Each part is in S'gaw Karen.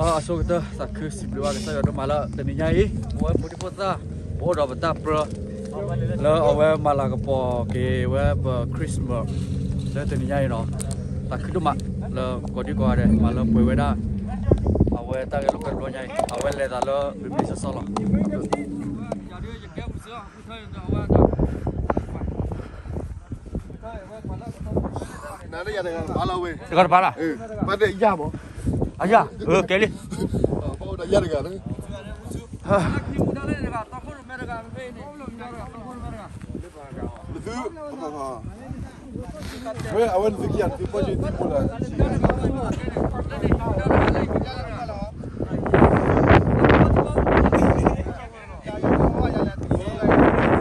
အဆိကတၢၢ် သးခုစံးဘျုးဘၣ်ကစၢ်ယွၤဒိၣ်မးလၢတနံၤညါအံၤ ပဝဲဖိဒံဖိသၣ် ပအိၣ်ဒီးပတၢ်ပြၢ လၢအဝဲမၤလၤကပီၤက့ၤဝဲပ Christmas လၢတနံၤညါအံၤနီၤ, သးခုဒိၣ်မးလၢကိးဒံကိးဂၤဒဲး မၤလၢပှဲၤဝဲဒၣ် အဝဲတၢ်ဂဲၤလိာ်ကွဲတဘျီညါအံၤ အဝဲလဲၤသးလၢပမ့ၢ်စီစီလီၤ. နတဂၤတပါလီၤဝဲ, တဂၤတပါလီၤ, အယၤ, ကဲလံ, ယၤတဂၤ, သု, ဝဲအဝဲနသုခံဂၤ သုပီၢ်ယ့ၢ်သုဖိလၢ တ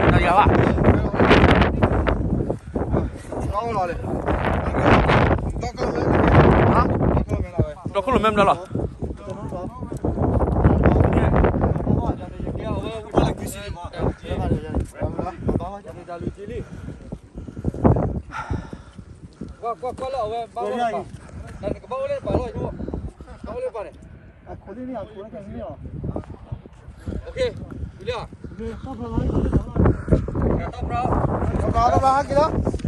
ၢ်ယၤဘၣ်, ဒီခိၣ်လိာ်မဲမနုၤလီၤ, ကွၢ်ကွၢ်ကွၢ်လၢအဝဲဘၣ်အိၣ်လၢပှၤ, နကဘၣ်အိၣ်လၢပှၤလီၤ, ဘၣ်အိၣ်လၢပှၤန့ၣ်, အခိၣ်န့ၣ်န့ၣ်, တၢ်ပြၢ, တၢ်ပြၢ, တၢ်ပြၢ, ဟဲက့ၤလီၤ.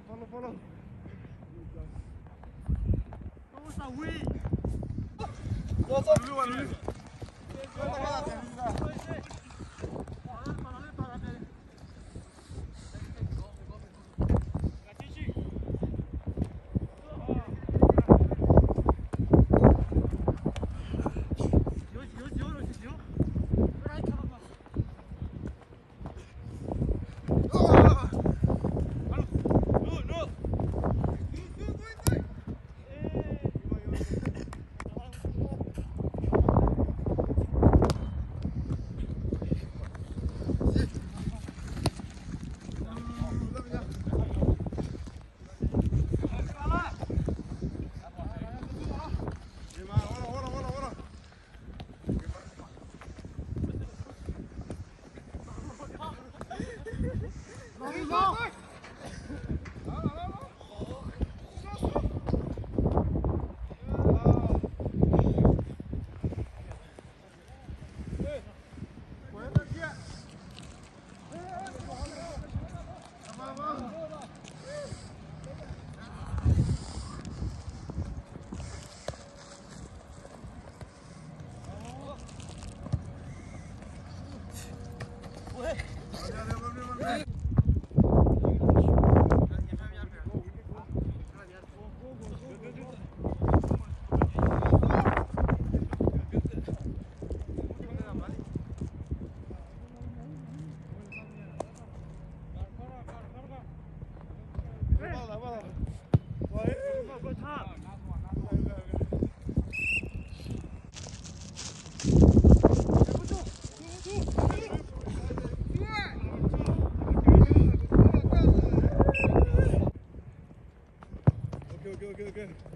Follow, follow. Okay, okay, okay, okay.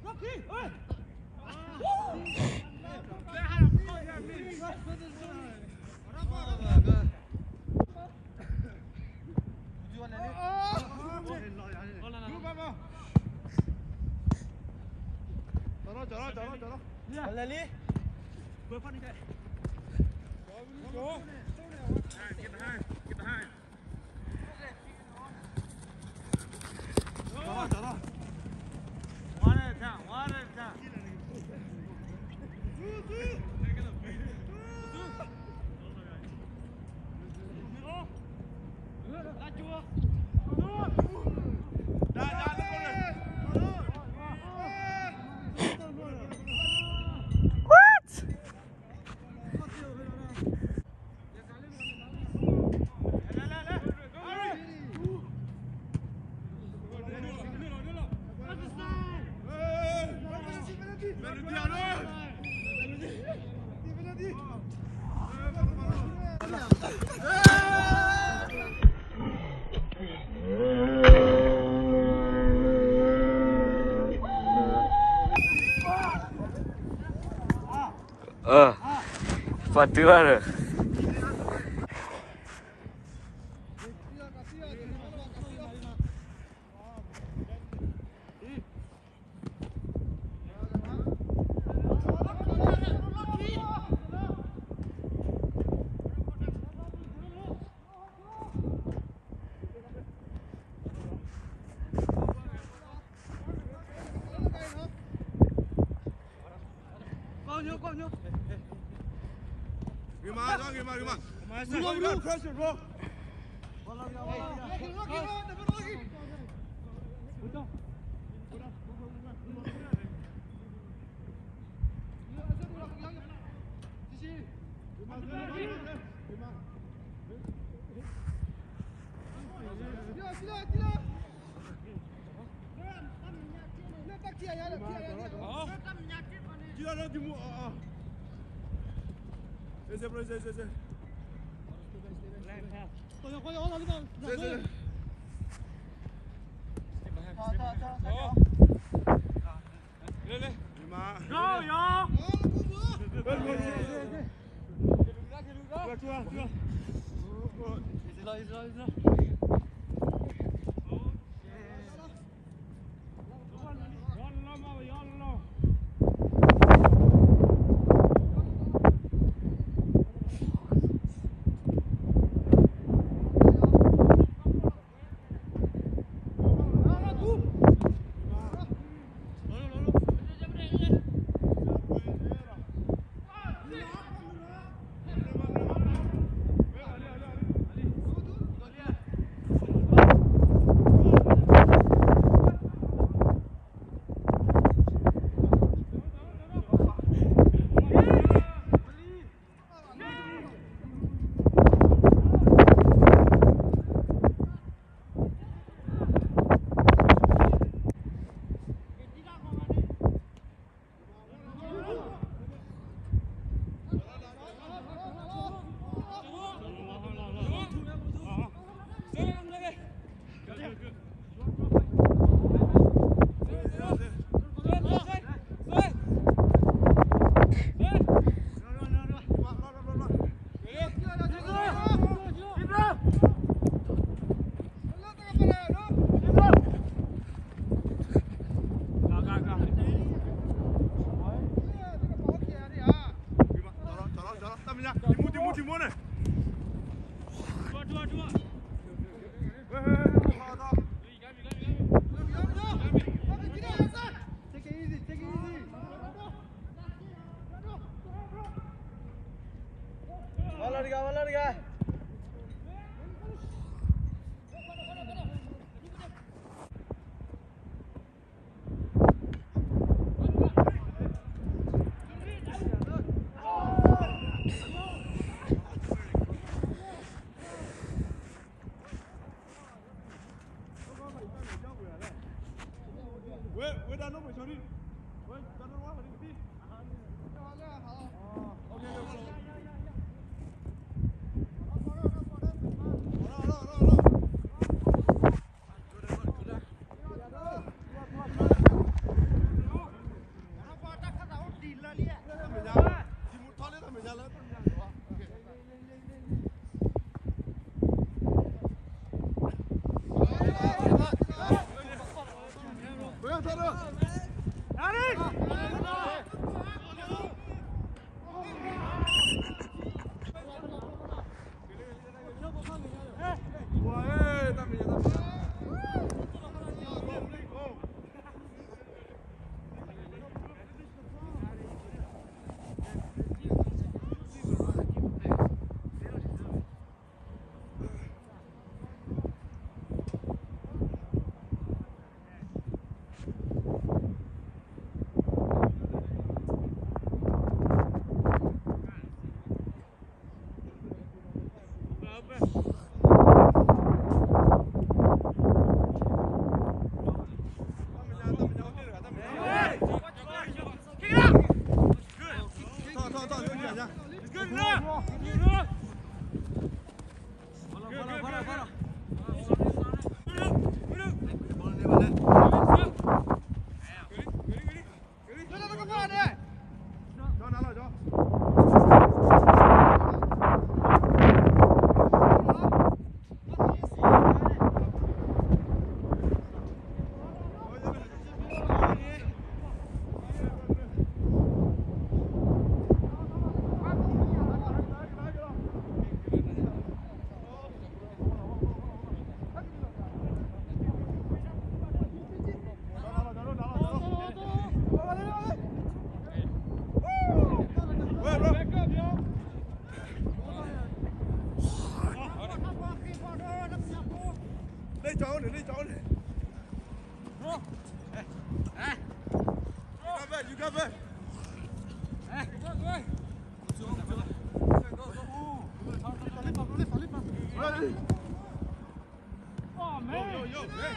What?ပှၤတုၤဘၣ်ဒီး Lê chó này, lê chó này. Bro. Ê. Ê. You got back, you got back. Ê. Ê. Oh, man. Yo, yo, yo, hey.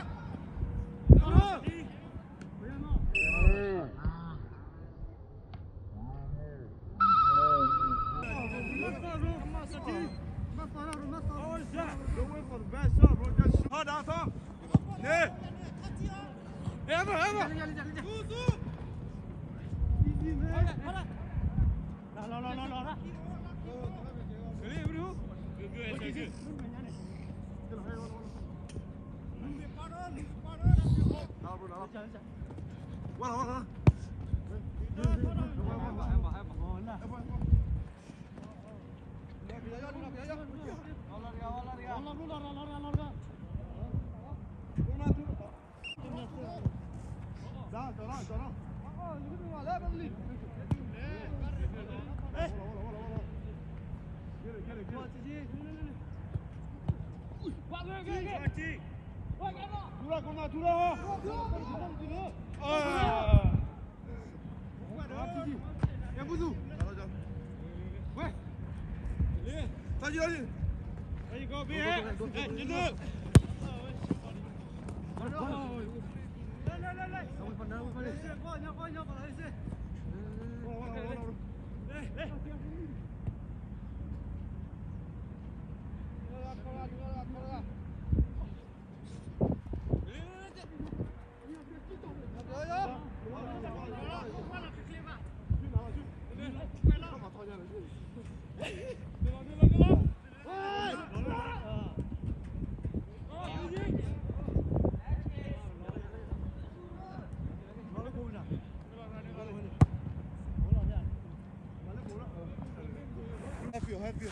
Happy, happy.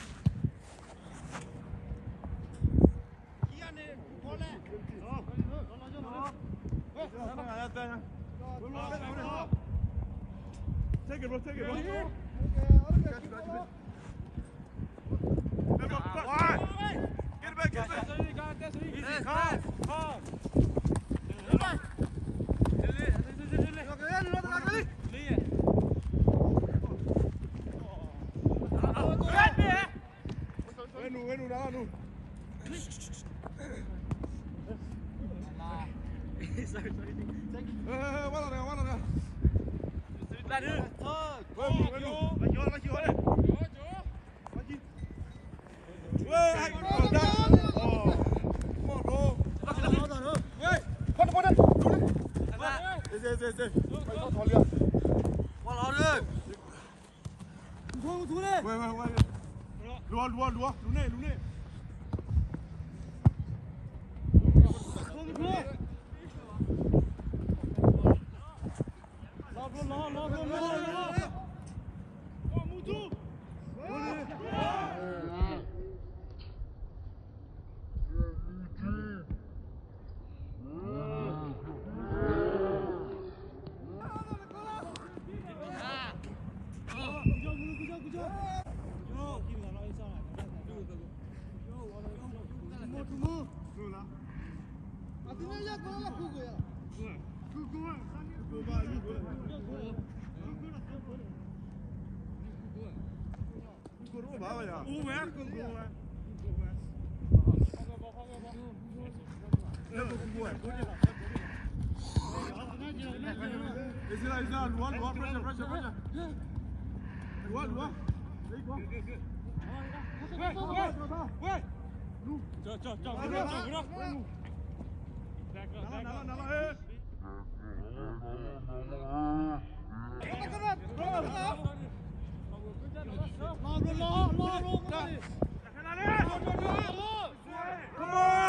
Take it, bro, take it, bro. Get it back, get it back. Easy, calm, calm. Wenu, wenu, na, nu. Sorry, sorry. Eh, eh, eh, wala, wala, wala. Wenu, wenu. Is it, is it, loin, loin, pressure, pressure, pressure. Loin, loin. There you go. Wait, wait, wait. Go, go, go, go, go. Back up, back up. Nala, nala, nala, eh. Come on!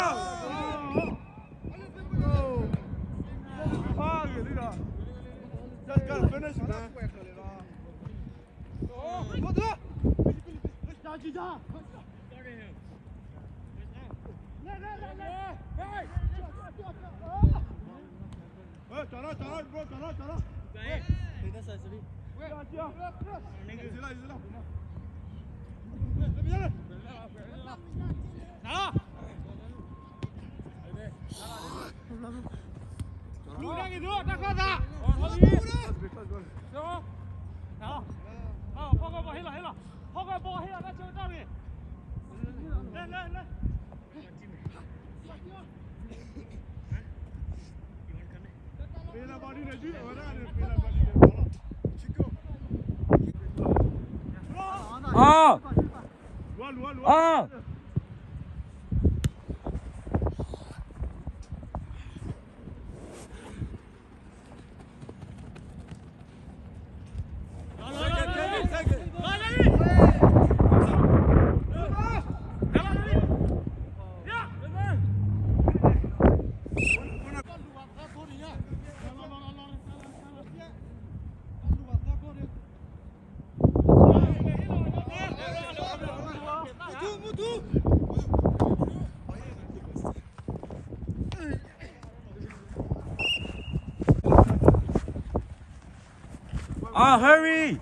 Just gotta finish, man. Hey, 找到，找到，bro，找到，找到。哎，等一下，sorry。不要急啊。一直到，一直到。拿了。路让给他，大个子。走。拿了。好，炮哥，不黑了，黑了。炮哥，不黑了，那球到你。来，来，来。 啊！啊！ Ah, hurry!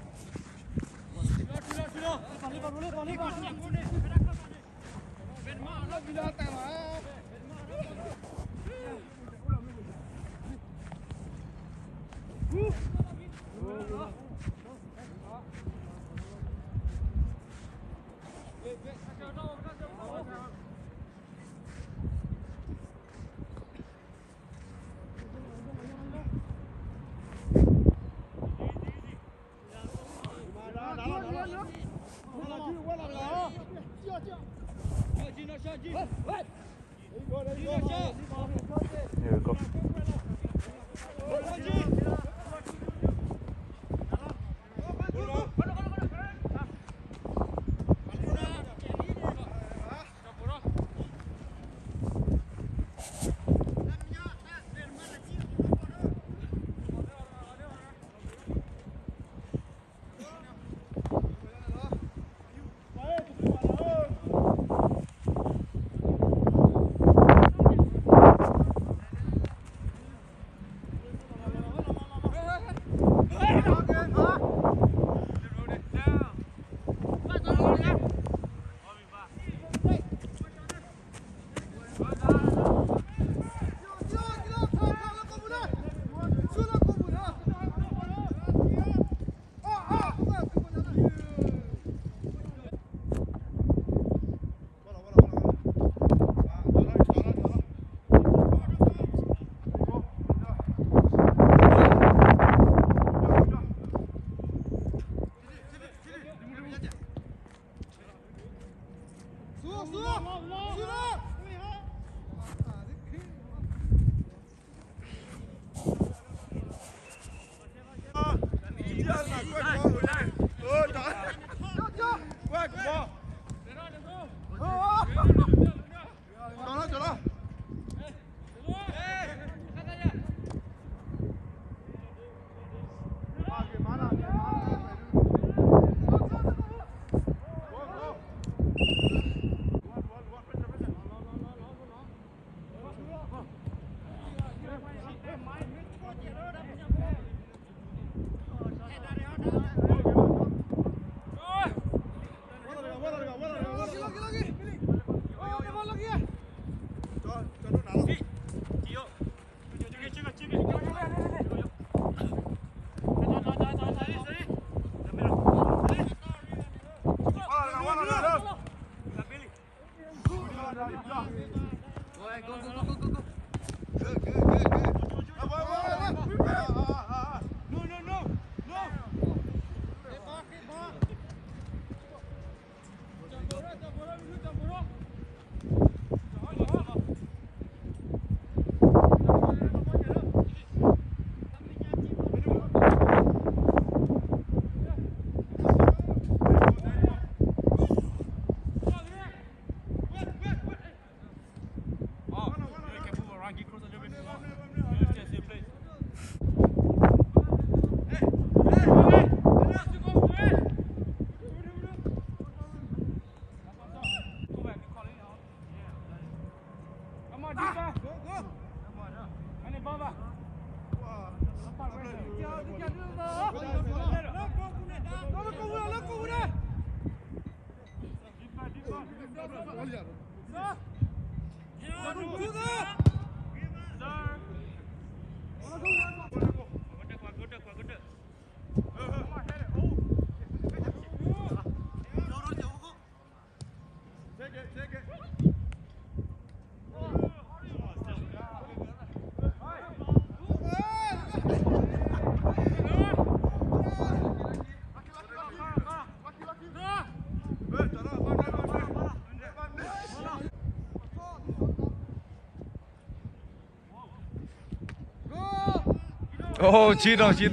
အိၣ် ဆံးဒီး ဆံးဒီး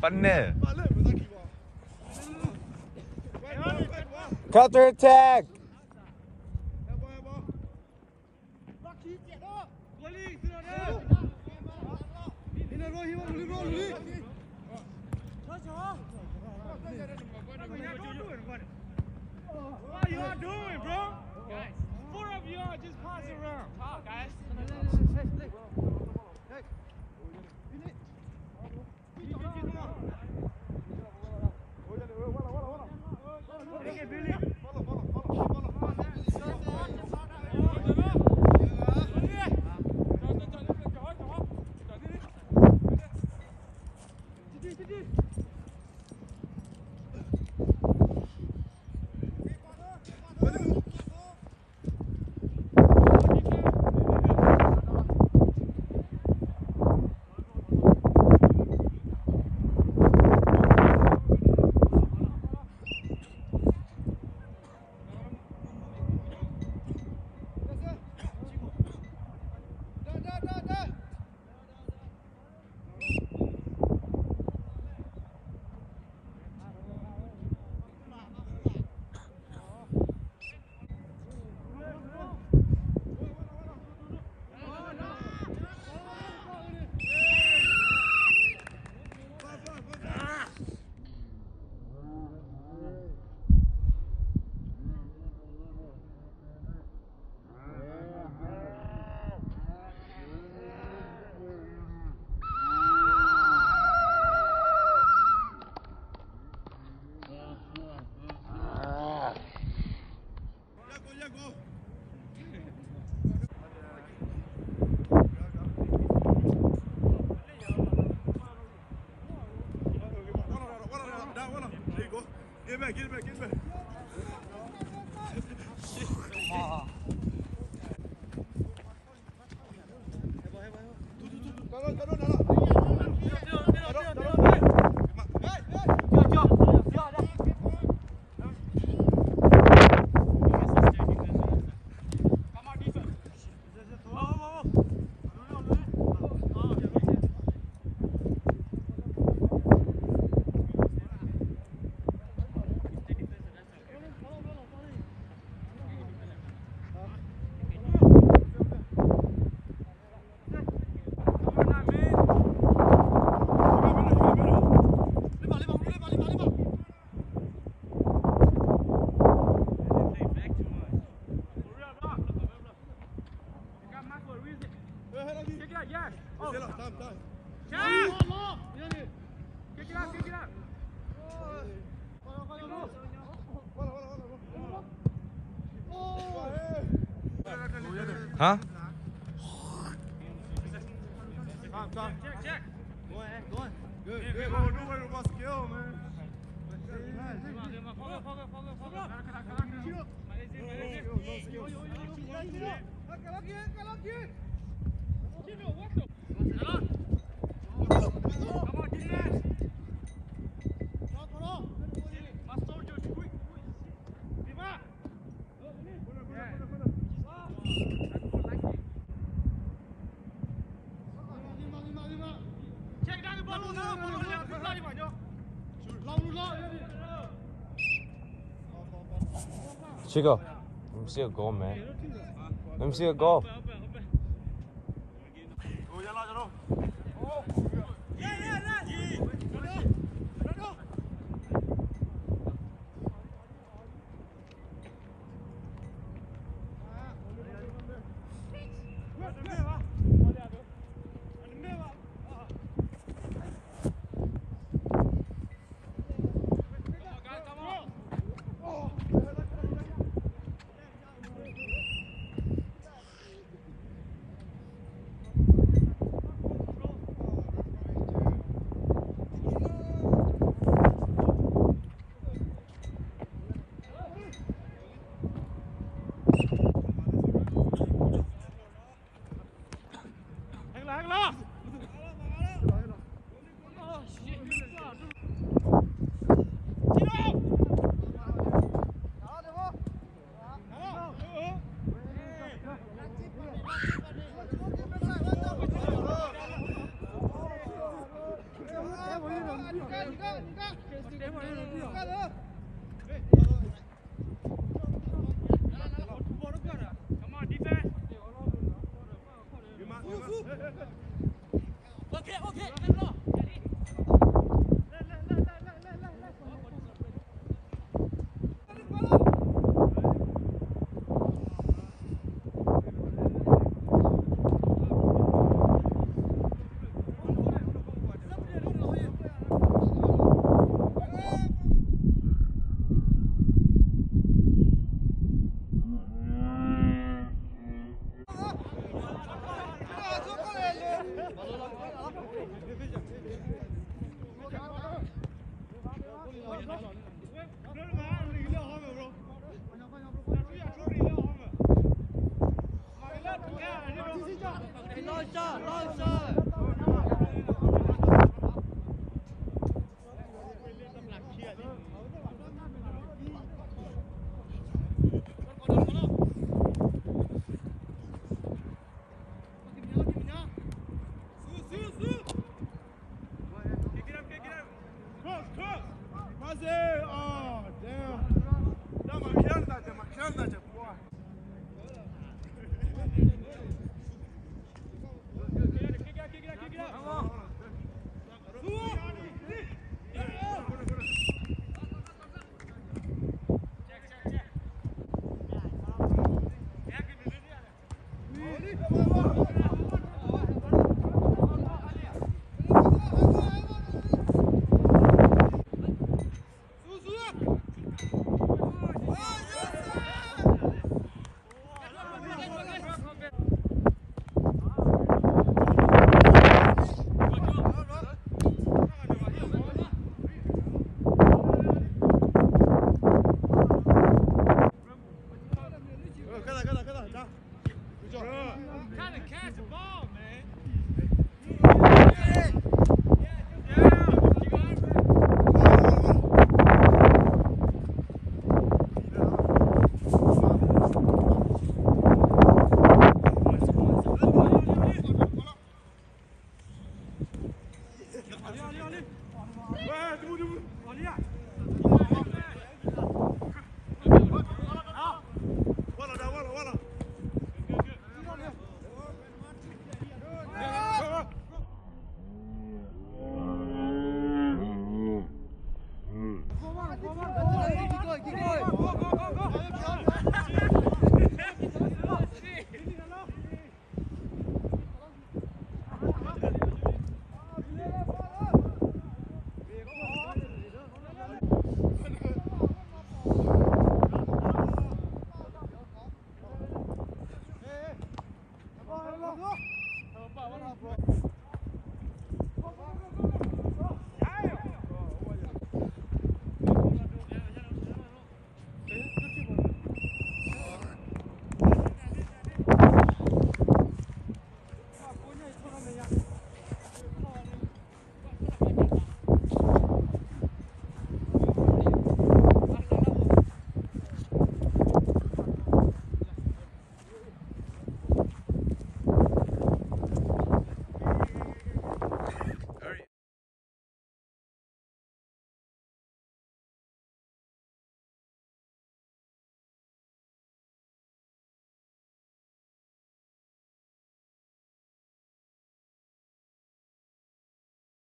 ပနဲၣ် Counter attack. What are you doing, bro? Four of you are just passing around. Talk, guys. Huh? Check, check, check. Go ahead, go ahead. Good, good. Go, go, go, go, go, go, man. Focus, focus, focus, focus. Malaise, malaise. Yo, yo, yo, yo, yo. Come on, defense. Master, just quick. Viva. Chico, let me see a goal, man. Let me see a goal. Cross, cross. Pass it. Oh, damn. That my counter, that my counter, boy. Kinda catch the ball, man.